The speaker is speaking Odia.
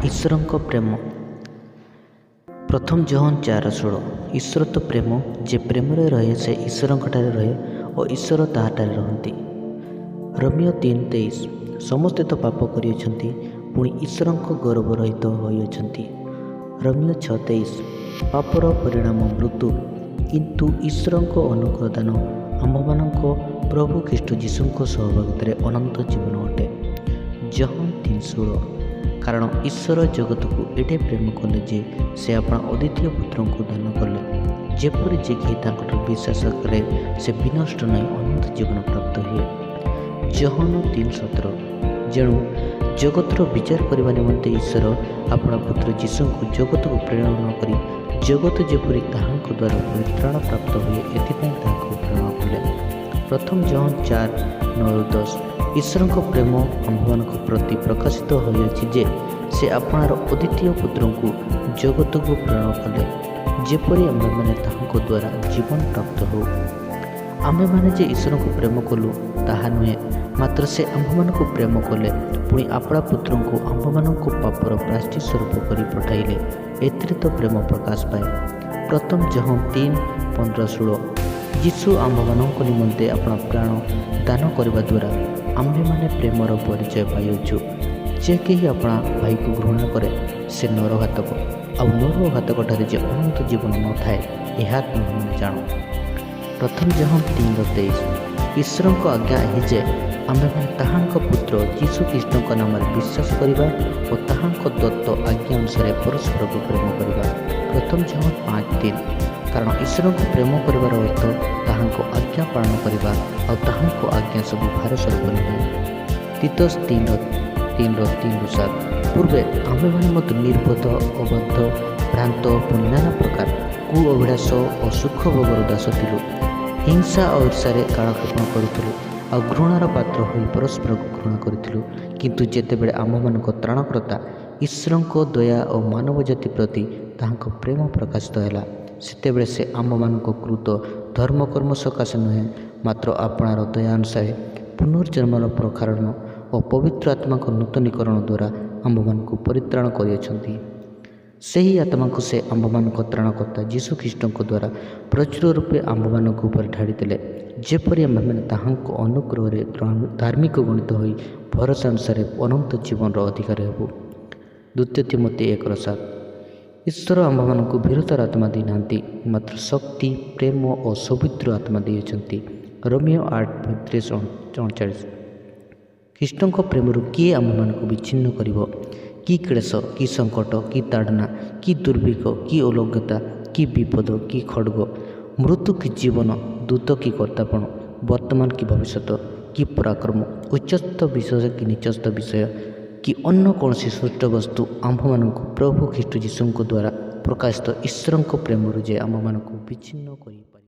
ଈଶ୍ୱରଙ୍କ ପ୍ରେମ। ପ୍ରଥମ ଯୋହନ 4:16। ଈଶ୍ୱର ତ ପ୍ରେମ, ଯେ ପ୍ରେମରେ ରହେ ସେ ଈଶ୍ୱରଙ୍କଠାରେ ରହେ ଓ ଈଶ୍ୱର ତାହାଠାରେ ରହନ୍ତି। ରୋମୀୟ 3:23। ସମସ୍ତେ ତ ପାପ କରିଅଛନ୍ତି, ପୁଣି ଈଶ୍ୱରଙ୍କ ଗୌରବ ରହିତ ହୋଇଅଛନ୍ତି। ରୋମୀୟ 6:23। ପାପର ପରିଣାମ ମୃତ୍ୟୁ, କିନ୍ତୁ ଈଶ୍ୱରଙ୍କ ଅନୁଗ୍ରହ ଦାନ ଆମ୍ଭମାନଙ୍କ ପ୍ରଭୁ ଖ୍ରୀଷ୍ଟ ଯୀଶୁଙ୍କ ସହଭାଗିତାରେ ଅନନ୍ତ ଜୀବନ ଅଟେ। ଯୋହନ 3:16। କାରଣ ଈଶ୍ୱର ଜଗତକୁ ଏଡ଼େ ପ୍ରେମ କଲେ ଯେ ସେ ଆପଣା ଅଦ୍ୱିତୀୟ ପୁତ୍ରଙ୍କୁ ଦାନ କଲେ, ଯେପରି ଯେ କେହି ତାଙ୍କଠାରୁ ବିଶ୍ୱାସ କରେ ସେ ବିନଷ୍ଟ ନହୋଇ ଅନନ୍ତ ଜୀବନ ପ୍ରାପ୍ତ ହୁଏ। ଯୋହନ 3:17। ଯେଣୁ ଜଗତର ବିଚାର କରିବା ନିମନ୍ତେ ଈଶ୍ୱର ଆପଣା ପୁତ୍ର ଯୀଶୁଙ୍କୁ ଜଗତକୁ ପ୍ରେରଣ କରି ଜଗତ ଯେପରି ତାହାଙ୍କ ଦ୍ୱାରା ପରିତ୍ରାଣ ପ୍ରାପ୍ତ ହୁଏ ଏଥିପାଇଁ ତାହାଙ୍କୁ ପ୍ରେରଣ କଲେ। ପ୍ରଥମ ଯୋହନ 4:9-10। ଈଶ୍ୱରଙ୍କ ପ୍ରେମ ଆମ୍ଭମାନଙ୍କ ପ୍ରତି ପ୍ରକାଶିତ ହୋଇଅଛି ଯେ ସେ ଆପଣାର ଅଦ୍ୱିତୀୟ ପୁତ୍ରଙ୍କୁ ଜଗତକୁ ପ୍ରେରଣ କଲେ, ଯେପରି ଆମ୍ଭେମାନେ ତାହାଙ୍କ ଦ୍ୱାରା ଜୀବନ ପ୍ରାପ୍ତ ହେଉ। ଆମ୍ଭେମାନେ ଯେ ଈଶ୍ୱରଙ୍କୁ ପ୍ରେମ କଲୁ ତାହା ନୁହେଁ, ମାତ୍ର ସେ ଆମ୍ଭମାନଙ୍କୁ ପ୍ରେମ କଲେ, ପୁଣି ଆପଣା ପୁତ୍ରଙ୍କୁ ଆମ୍ଭମାନଙ୍କ ପାପର ପ୍ରାୟଶ୍ଚିତ ସ୍ୱରୂପ କରି ପଠାଇଲେ। ଏଥିରେ ତ ପ୍ରେମ ପ୍ରକାଶ ପାଏ। ପ୍ରଥମ ଯୋହନ 3:15-16। ଯୀଶୁ ଆମ୍ଭମାନଙ୍କ ନିମନ୍ତେ ଆପଣା ପ୍ରାଣ ଦାନ କରିବା ଦ୍ୱାରା ଆମ୍ଭେମାନେ ପ୍ରେମର ପରିଚୟ ପାଇଅଛୁ। ଯେ କେହି ଆପଣା ଭାଇକୁ ଘୃଣା କରେ ସେ ନରଘାତକ, ଆଉ ନରଘାତକଠାରେ ଯେ ଅନନ୍ତ ଜୀବନ ନଥାଏ ଏହା ତୁମ୍ଭେମାନେ ଜାଣ। ପ୍ରଥମ ଯୋହନ 3:23। ଈଶ୍ୱରଙ୍କ ଆଜ୍ଞା ଏହି ଯେ ଆମ୍ଭେମାନେ ତାହାଙ୍କ ପୁତ୍ର ଯୀଶୁ ଖ୍ରୀଷ୍ଟଙ୍କ ନାମରେ ବିଶ୍ୱାସ କରିବା ଓ ତାହାଙ୍କ ଦତ୍ତ ଆଜ୍ଞା ଅନୁସାରେ ପରସ୍ପରକୁ ପ୍ରେମ କରିବା। ପ୍ରଥମ ଯୋହନ 5:3। କାରଣ ଈଶ୍ୱରଙ୍କୁ ପ୍ରେମ କରିବାର ଅର୍ଥ ତାହାଙ୍କ ଆଜ୍ଞା ପାଳନ କରିବା, ଆଉ ତାହାଙ୍କ ଆଜ୍ଞା ସବୁ ଭାର ସ୍ୱରୂପ ନୁହେଁ। ତୀତସ 3:3-7। ପୂର୍ବେ ଆମ୍ଭେମାନେ ମଧ୍ୟ ନିର୍ବୋଧ, ଅବାଧ୍ୟ, ଭ୍ରାନ୍ତ, ପୁଣି ନାନା ପ୍ରକାର କୁ ଅଭିଳାଷ ଓ ସୁଖ ଭୋଗର ଦାସ ଥିଲୁ। ହିଂସା ଓ ଈର୍ଷାରେ କାଳକ୍ଷେପଣ କରୁଥିଲୁ, ଆଉ ଘୃଣାର ପାତ୍ର ହୋଇ ପରସ୍ପରକୁ ଘୃଣା କରିଥିଲୁ। କିନ୍ତୁ ଯେତେବେଳେ ଆମ୍ଭମାନଙ୍କ ତ୍ରାଣକର୍ତ୍ତା ଈଶ୍ୱରଙ୍କ ଦୟା ଓ ମାନବ ଜାତି ପ୍ରତି ତାହାଙ୍କ ପ୍ରେମ ପ୍ରକାଶିତ ହେଲା, ସେତେବେଳେ ସେ ଆମ୍ଭମାନଙ୍କ କୃତ ଧର୍ମକର୍ମ ସକାଶେ ନୁହେଁ, ମାତ୍ର ଆପଣାର ଦୟା ଅନୁସାରେ ପୁନର୍ଜନ୍ମର ପ୍ରକାରଣ ଓ ପବିତ୍ର ଆତ୍ମାଙ୍କ ନୂତନୀକରଣ ଦ୍ୱାରା ଆମ୍ଭମାନଙ୍କୁ ପରିତ୍ରାଣ କରିଅଛନ୍ତି। ସେହି ଆତ୍ମାଙ୍କୁ ସେ ଆମ୍ଭମାନଙ୍କ ତ୍ରାଣକର୍ତ୍ତା ଯୀଶୁ ଖ୍ରୀଷ୍ଟଙ୍କ ଦ୍ୱାରା ପ୍ରଚୁର ରୂପେ ଆମ୍ଭମାନଙ୍କ ଉପରେ ଢାଳିଦେଲେ, ଯେପରି ଆମ୍ଭେମାନେ ତାହାଙ୍କ ଅନୁଗ୍ରହରେ ଧାର୍ମିକ ଗଣିତ ହୋଇ ଭରସା ଅନୁସାରେ ଅନନ୍ତ ଜୀବନର ଅଧିକାରୀ ହେବୁ। ଦ୍ୱିତୀୟ ତୀମଥି 1:7। ଈଶ୍ୱର ଆମ୍ଭମାନଙ୍କୁ ଭୀରୁତାର ଆତ୍ମା ଦେଇନାହାନ୍ତି, ମାତ୍ର ଶକ୍ତି, ପ୍ରେମ ଓ ସବୁଦ୍ଧିର ଆତ୍ମା ଦେଇଅଛନ୍ତି। ରୋମୀୟ 8:35-39। ଖ୍ରୀଷ୍ଟଙ୍କ ପ୍ରେମରୁ କିଏ ଆମ୍ଭମାନଙ୍କୁ ବିଚ୍ଛିନ୍ନ କରିବ? କି କ୍ଳେଶ, କି ସଙ୍କଟ, କି ତାଡ଼ନା, କି ଦୁର୍ଭିକ୍ଷ, କି ଉଲଙ୍ଗତା, କି ବିପଦ, କି ଖଡ଼ଗ, ମୃତ୍ୟୁ କି ଜୀବନ, ଦୂତ କି କର୍ତ୍ତାପଣ, ବର୍ତ୍ତମାନ କି ଭବିଷ୍ୟତ, କି ପରାକ୍ରମ, ଉଚ୍ଚସ୍ଥ ବିଷୟ କି ନୀଚସ୍ଥ ବିଷୟ, କି ଅନ୍ୟ କୌଣସି ସୃଷ୍ଟ ବସ୍ତୁ ଆମ୍ଭମାନଙ୍କୁ ପ୍ରଭୁ ଖ୍ରୀଷ୍ଟ ଯୀଶୁଙ୍କ ଦ୍ୱାରା ପ୍ରକାଶିତ ଈଶ୍ୱରଙ୍କ ପ୍ରେମରୁ ଯେ ଆମ୍ଭମାନଙ୍କୁ ବିଚ୍ଛିନ୍ନ କରିପାରିବ।